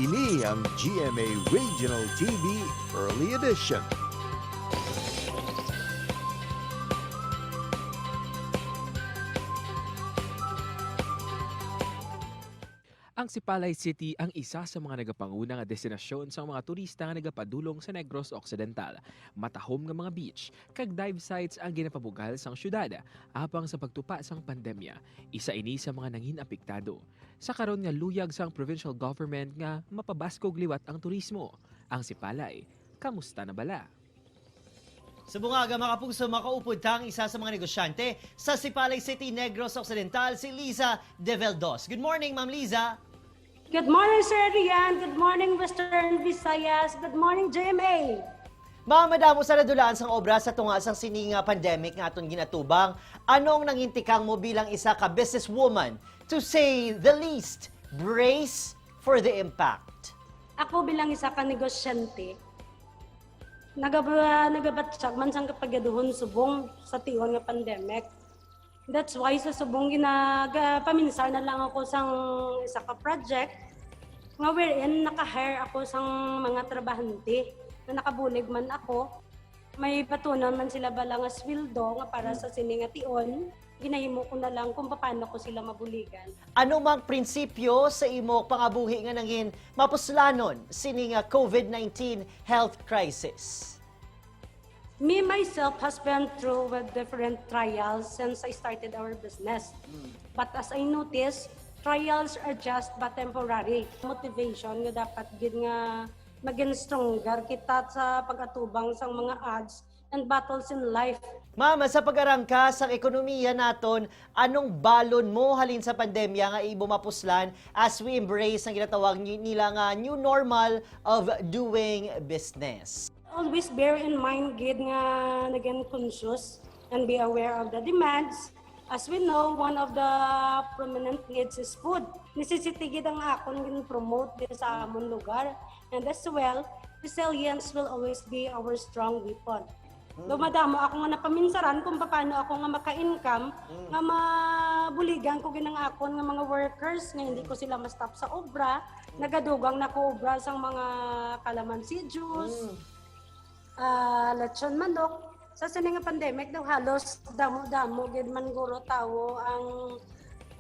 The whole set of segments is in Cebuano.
Ini ang GMA Regional TV Early Edition. Ang Sipalay City ang isa sa mga nagapanguna nga destinasyon sa mga turista nga nagapadulong sa Negros Occidental. Matahom nga mga beach, kag dive sites ang ginapabugal sang syudad apang sa pagtupa sang pandemya. Isa ini sa mga nangin apektado. Sa karon nga luyag sang provincial government nga mapabaskog liwat ang turismo. Ang Sipalay, kamusta na bala? Sa bungaga, mga kapuso, makaupod tang isa sa mga negosyante sa Sipalay City, Negros Occidental, si Liza De Veldos. Good morning, Ma'am Liza. Good morning, Sir Rian. Good morning, Western Visayas. Good morning, GMA. Ma'am, madamo sa nadulaan sang obra sa tunga sang sininga pandemic nga aton ginatubang. Anong nangintikang mo bilang isa ka businesswoman? To say the least, brace for the impact. Ako bilang isa ka negosyante, nagabatsyag man sang kapagaduhon subong sa tion nga pandemic. That's why sa subong paminsan na lang ako sang isa ka project nga wherein naka-hire ako sang mga trabahante na nakabulig man ako. May patunan man sila bala nga sweldo nga para sa sini nga tion. Ginahimo ko na lang kung paano ko sila mabuligan. Ano mang prinsipyo sa imo pangabuhi nga nangin mapuslanon sininga COVID-19 health crisis? Me, myself, has been through with different trials since I started our business. But as I noticed, trials are just but temporary. Motivation nga dapat gid nga maging stronger kita sa pag-atubang sang mga odds and battles in life. Mama, sa pag-arangka sa ekonomiya naton, anong balon mo halin sa pandemya nga imo mapuslan as we embrace ang ginatawag nila nga new normal of doing business? Always bear in mind gid nga naging conscious and be aware of the demands. As we know, one of the prominent needs is food. Necessity gid ang akon gin-promote din sa amon lugar. And as well, resilience will always be our strong weapon. Dumadamo ako nga napaminsaran kung paano ako nga maka-income, nga mabuligan ko ginang akon nga mga workers nga hindi ko sila ma-stop sa obra, nagadugang na ko obra sang mga kalamansi juice, lechon manok. Sa sini nga pandemic daw halos damo-damo gid man guro tawo ang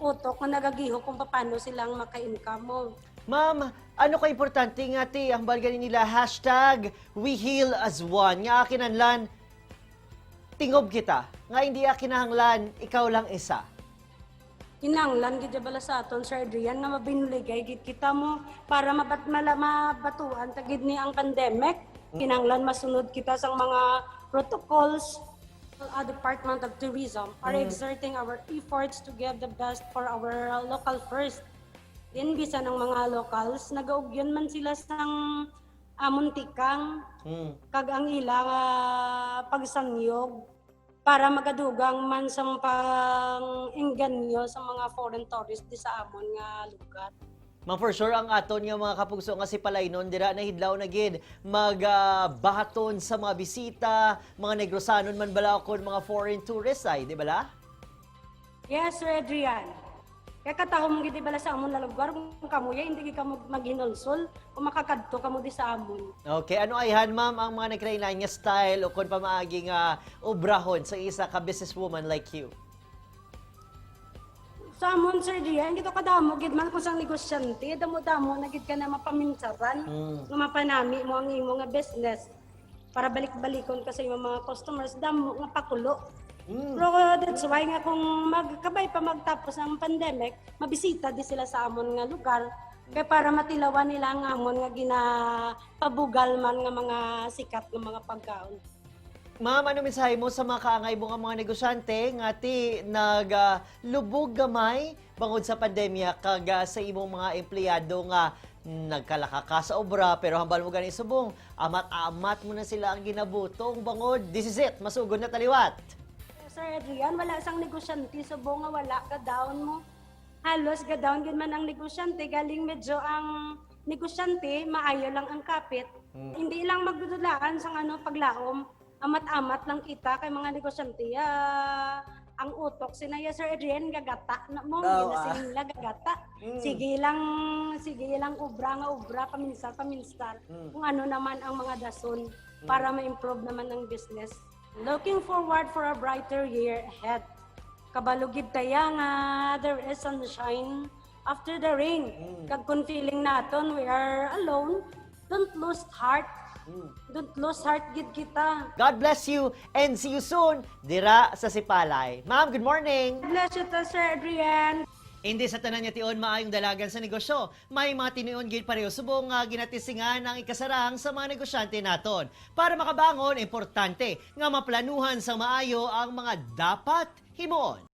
utok nga nagagiho kung paano silang maka-income mo. Ma'am, ano ka importante nga ti ang balgani nila #WeHealAsOne nga akinanlan tingob kita nga hindi akinahanglan ikaw lang isa. Kinanglan gid bala sa aton, Sir Adrian, nga mabinuligay gid kita mo para mabat mala mabatuan ta gid ni ang pandemic. Kinanglan masunod kita sang mga protocols. Our Department of Tourism are exerting our efforts to give the best for our local first. Din bisan ang mga locals nagaugyon man sila sang amon tikang kag ang ilang pagsanyog para magadugang man sang pang-engganyo sa mga foreign tourists di sa amon nga lugar. Ma'am, for sure, ang aton nga mga kapugso nga si Palaynon, dira na hidlaw na gid magbahaton sa mga bisita, mga Negrosanon man bala kon mga foreign tourists ay, di ba la? Yes, Sir Adrian. Kaya katahom gid bala sa amon nga lugar kung kamuya hindi gid kamo maghinulsol o makakadto kamo di sa amon. Okay, ano ayhan ma'am ang mga nagkailangan nga style o kon pamaagi nga obrahon sa isa ka businesswoman like you? Sa amon, Sir Adrian, gito kadamo gid man kung sang negosyante, damo-damo na gid ka na mapaminsaran, nga mapanami mo ang imo nga business para balik-balikon ka sa imong mga customers, damo nga pakulo. Pero that's why nga kung magkabay pa magtapos ang pandemic, mabisita di sila sa amon nga lugar kay para matilawan nila ang amon nga ginapabugal man nga mga sikat nga mga pagkaon. Ma'am, ano mensahe mo sa mga kaangay mo nga mga negosyante nga ti naglubog gamay bangod sa pandemya kag sa imong mga empleyado nga nagkalaka ka sa obra pero hambal mo gani subong amat-amat mo na sila ang ginabutong bangod this is it, masugod na taliwat. Sir Adrian, wala sang negosyante subong nga wala ka down mo. Halos ga down gid man ang negosyante, galing medyo ang negosyante maayo lang ang kapit. Hindi lang magdudulaan sang ano paglaom, amat-amat lang kita kay mga negosyante. Ang utok sinaya, Sir Adrian, gagata na mo, Oh, oh, ah. nila gagata. Sige lang. Sige lang obra nga obra, paminsar paminsar. Kung ano naman ang mga dason para ma-improve naman ang business. Looking forward for a brighter year ahead. Kabalo gid taya nga there is sunshine after the rain. Kag kung feeling naton we are alone, don't lose heart. Don't lose heart gid kita. God bless you and see you soon dira sa Sipalay. Ma'am, good morning! Bless you to, Sir Adrian. Hindi sa tanan nga tion maayong dalagan sa negosyo. May mga tinuon gid pareho subong nga ginatisingan ang ikasarang sa mga negosyante naton. Para makabangon, importante nga maplanuhan sa maayo ang mga dapat himuon.